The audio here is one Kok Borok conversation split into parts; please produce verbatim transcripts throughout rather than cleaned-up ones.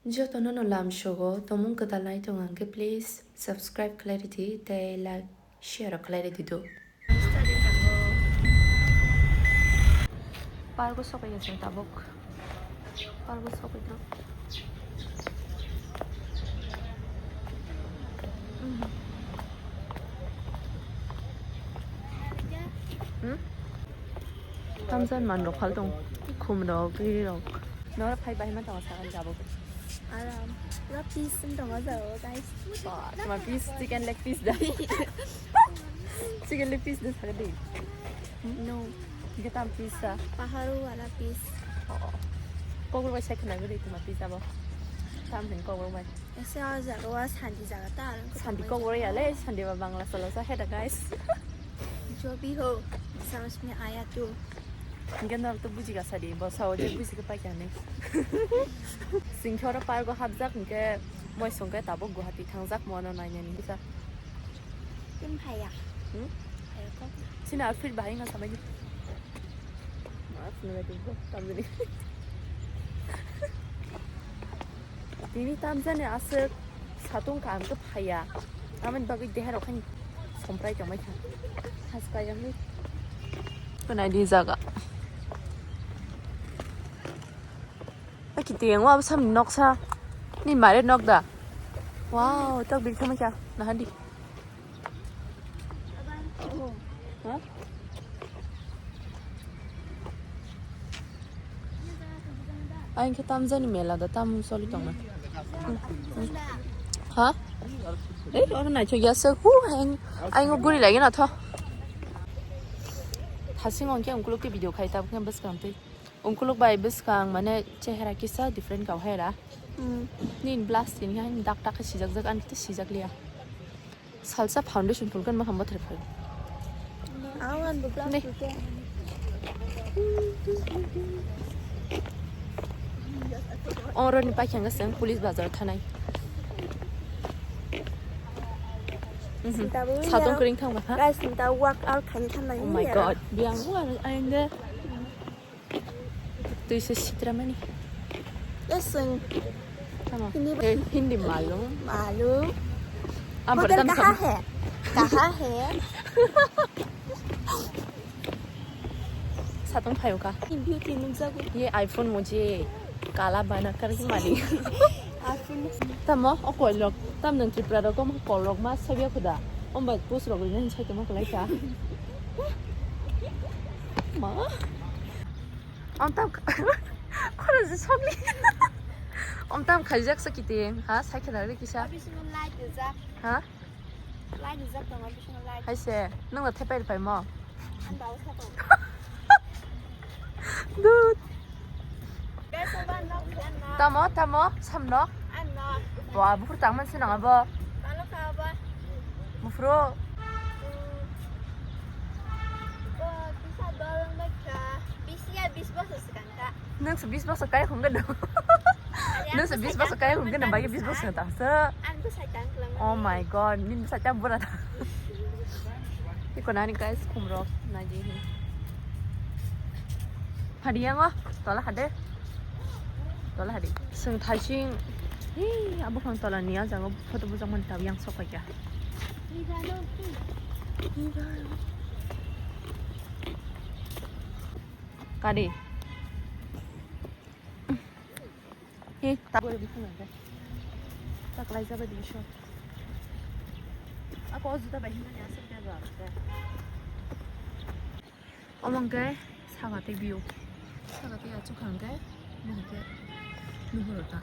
Jotono no lam sogo, tomung kwtal nai tong ang khe, please subscribe khlai ridi tei like, share rok khlai ridi do. Pargo sokai ya chwng tabuk. Pargo sokai no. Hmm? Tamjan man rok phal tong. Khum rok, giri rok. Nora phai bahai ma tong sa jabo. Aram. Pura peace wng tongo jao, guys. Ba, tuma piece, chicken leg piece da. Chicken leg piece da sakha de. No. Ge tam piece sa. Paharo wala peace. Oh. Kokborok bai sai khna gori tuma piece abo. Tam hin kokborok bai. Ese o jaga wa santi jaga ta arang. Santi kokborok ya le, santi ba Bangla salo sa heda, guys. Jo bhi ho, samajh mein aya to. Hingke norok to buji gasa di, bo sao je buji khe paikha hinwi. Singkhe oro park o hapjak, hingke moi songkhe tabuk Guwahati thangjak, mono nainani hisa. Tun phaiya. Hmm? Phaiya kok. Chini outfit bahai wngkha samani. Ma phunukha tongkho, tamjani. Tini tamjani aswk satung kaham khe phaiya. Aboni bagwi deha rok haino somprai tongbaikha. Haskai wngwi. Khwnai di jaga. Aki tiyang wa samni noksa. Ni mare nok da. Wow, tok bil thamaikha. Nahadi. Ang khe tamjani mela da tam soli tongma. Ha? Eh, oro naithok ya se. Hu, ang, ang guri lagi na tho. Thasing ongke ungkuluk ke video khai tabuk nang bwskang twi. Ungkuluk bai bwskang mane chehra kisa different kau hai ra. Hmm. Nin blush tin hai dak dak khe sijak jak, ani khe sijak liya. Salsa foundation phulkan ma hambo thar phai. Awan bu blush ne. Oro ni paikhyang seng police bazar thanai. Mhm. Sinta bo satung ya. Kring thang ba ha? Guys, sinta workout khaini thanai. Oh my God. Biang bu ang, ang de. Twi se sitra mani. Yes, sing. Tamo. Hindi ba? Eh, Hindi malum. Malum. Am Model bertam kaha sam- hai? Kaha hai? Satung phayo ka. Beauty nukjago. Ye iPhone mujhe kala bana kar hi mani. Tamo o koi lok tam nang Tripura rok kom kol rok ma sabya khuda. Omba post rok ni sai tamo kalai ka. Ma. Om tam khoro je sokli. Om tam khaijak sa kiti ha sai khana re kisa. Bisingo light rijak. Ha? Light rijak tongo bisingo light. Hai se nang na thepai pai mo. Ang daw sa to. Dude. Tamo, tamo, samno. Bo, buphuru tangmani se nang abo. Buphuru. Nung se bis bosor kai hung gano. Nung se bis bosor kai hung gano, bagi bis bosor tangsa. Oh my God, nini bwsai tang bura ta. Iko nani guys, khumrok naidi. Hadi yango, tola hade. Tola hadi. Seng thaising. Hi, abo khang tola ni a jaga photo bujak man tab yang sok paikha. Kadi. Hi, tabuk bikung nang khe. Taklai jaba di so. Ako juta bai hinani aswk khe ba khe. Omo hwnkhe saka tei view. Saka tei achuk kha hwnkhe, omo hwnkhe nuhur ta.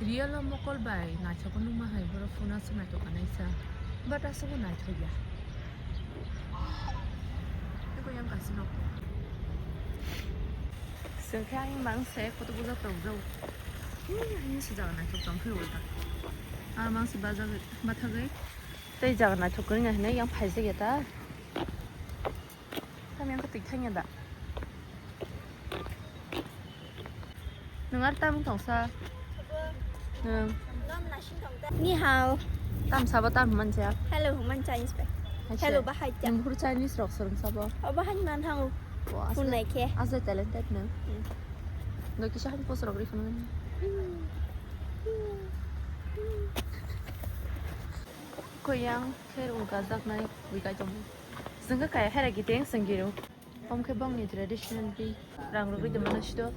Real o mokol bai naithok nukma hai borok phone aswk naithok kha naisa. But aswk bo naithok ya. Tei koi yang kaisa nok. Chwng khe ayang mang se photo buja tok jao. Ayang se jaga naithok tong khe ulta. Ah, mang se bajagwi, bathagwi. Tei jaga naithok kwrwngya hinwi yang phaijak ya ta. Tamo yang khe twi thangya da. Nwng ar tamung tongsa? Nwng. Ni hao. Tam sabo tam hwnman cha. Hello hwnman cha is pai. Hello, bahai ta. Nang buru Chinese rok swrwng sabo. O bahai man hango. Phone nai khe. Asle talented no. Hmm. No kisa han post rok ri phone. Koyang khe rung kajak nai wi kai tong. Sengka kaya hera giteng sengiro. Om khe bangni traditional di rang rwgwi tongmani sito.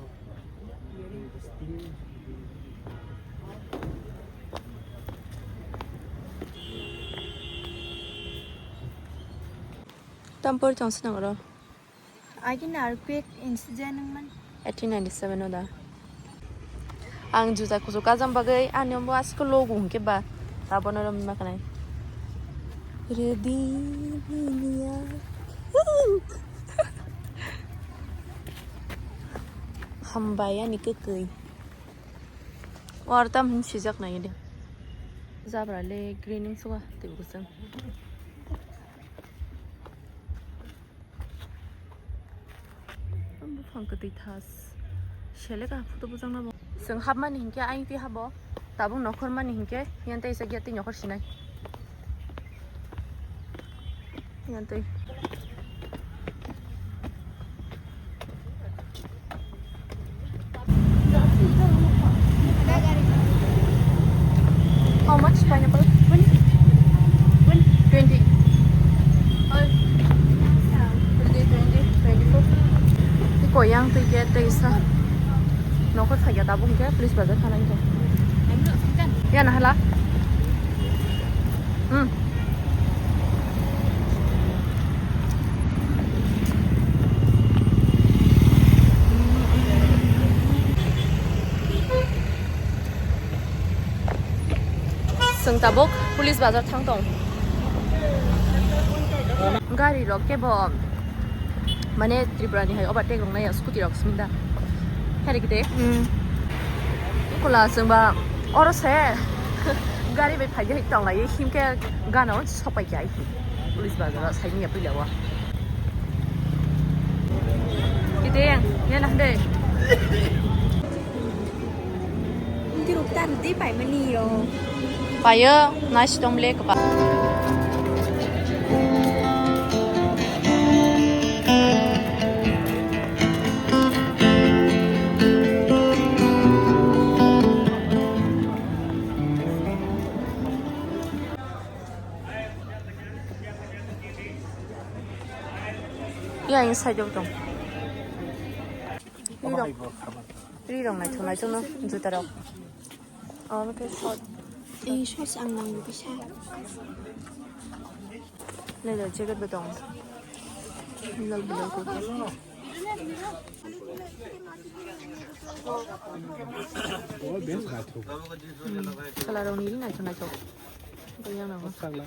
Tampori tong sinang oro. Agini earthquake incident wngmani. Eighteen ninety-seven o da. Ang juta kuchuk kajam bagwi ani ombo aswk logo hwnkhe ba. Abono romwi ma khnai. Ready niya. Hambai ani kwkwi. O aro tam hwn sijak nai de. Jabra le green wngsuka tei bo kwchwng. Buphang kwtwi thas. Selek ah photo bujak nabo. Chwng hapmani hinkhe ayang twi habo. Tabuk nokhormani hinkhe yan tei isa giya tei nokhor sinai. Yan tei. How much pineapple? One. One. Twenty. Twenty, twenty, twenty-four. Tei koyang tei ke tei sa. Nokor thaiya tabuk ke police bazar thana ke. Ya na hala. Hmm. Chwng tabuk police bazar thang tong. Gari rok kebo mane Tripura ni hai overtake rok nai scooty rok simi da. Hari kete. Hmm. Kula chwng ba oro se gari bai phai hai tong lai himke gana o sopai kai. Police bazar o sai ni ya puila o. Kete yang ya na de. Tiruk ta rwdi paimani yo. Payo, nice tong le keba. Ya, yang side o tong. Ri rok naithok naithok no juta rok. Oh, omo khe short. Ei shorts ang nango kisa. Leather jacket bo tong. Lal belai kok. Oh, best naithok. Hmm. Colour rok ni ri naithok naithok. Bo yang nango. Sagla.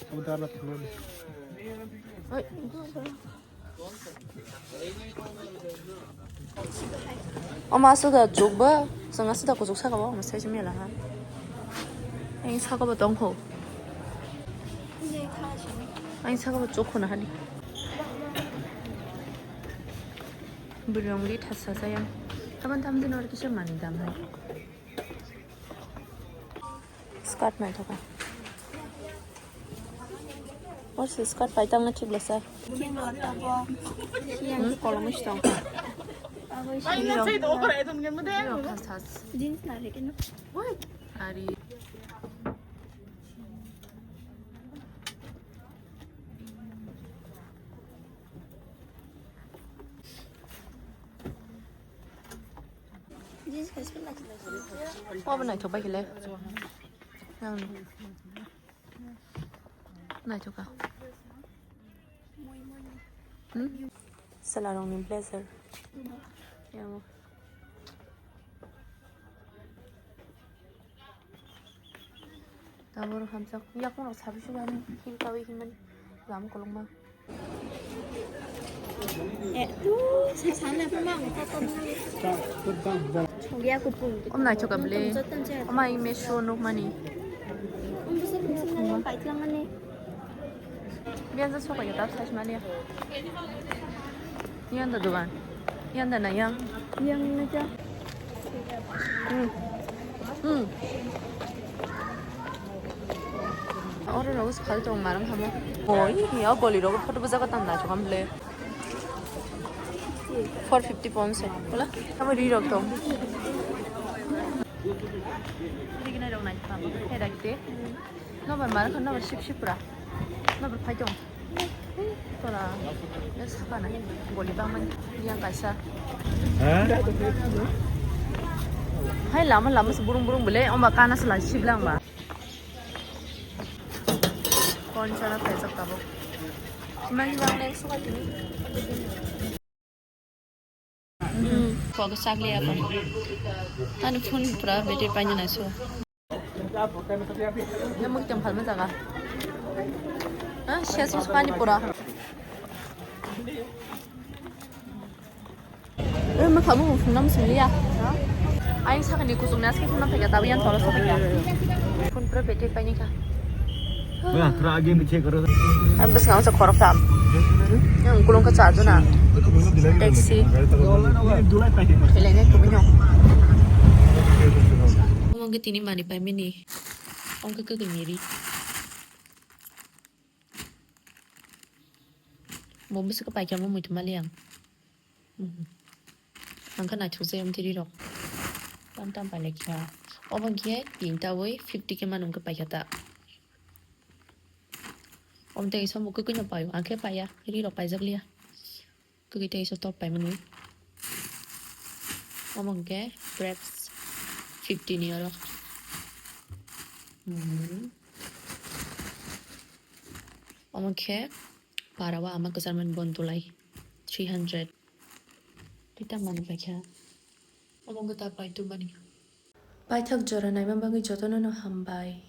Abo dara thangmani. Oi. Omo aswk da chukbo, chwng aswk da kuchuk saka bo, omo sai se mela ha. Ang saka bo tong kho. Ang saka bo chuk kho na hani. Bwrwi rong ri thasa saya. Taman tam din or kisa mani dam hai. Skirt naithoka. Or se skirt pai tangna thik lasa. Yang kolom isi tong. Jeans na leke no. Ari. Obo naithok bai khe le. Naithok ka. Hmm? Chwla rokni blazer. Tabuk hamjak yakung rok sabi subi hinwi hinmani lam kolokma. Eh, tu, sana pemang. Om naithok ka bele. Oma i Meesho nukmani. Biyan ja soka ya tap size maliya. Yan da dugan. Yan da na yang. Yang na ja. Hmm. Hmm. Oro rose khal tong marang hamo. Oi, ya goli rok photo bujak tang na chukam ble. Four fifty pounds eh. Hola? Tamo ri rok tong. Ri gnai rok nai chukam. He rak te. Nobar mar khan nobar sip sip pura. Nobar phai tong. Tola. Ya sapa na. Goli bang man. Yang kaisa. Hai lama lama se burung burung bele. Omba kana sala sip lang ba. Kon chana paijak tabuk. Mani bang nek suka tini. Hmm, kok sakli apa? Ani phone pura battery paina naiso. Yang mukti yang phalma jaga. Ah, siya sus pani pura. Eh, ma khamu phungnam sumliya. Ai sakni kusung nas ke phungnam thega tawi yang tolo sakya. Phun pura bete paini kha. Wah, thra age mi check karo. Am bas ngam sa khorok tam. Yang kulung ka charge na. Taxi. Khele ne kubinyo. Mong ke tini mani pai mini. Ong ke ke miri. Bo bwswk paikha mo muitu mali ang. Mhm. Ang khe naithok jai amtwi ri rok. Tam tam pailai kha. Obo khe tinta wi fifty khe manu khe paikha ta. Omo tei samung kwkwi no paio. Ang khe paiya. Ri rok paijak liya. Kwkwi tei so top pai mani. Omo khe grapes fifty ni oro. Mhm. Omo khe para o ama kwchar mani bon tulai three hundred. Tei tamo mani paikha. Omo khe ta pai tu mani. Paithak jora naima bagwi jotono no hambai.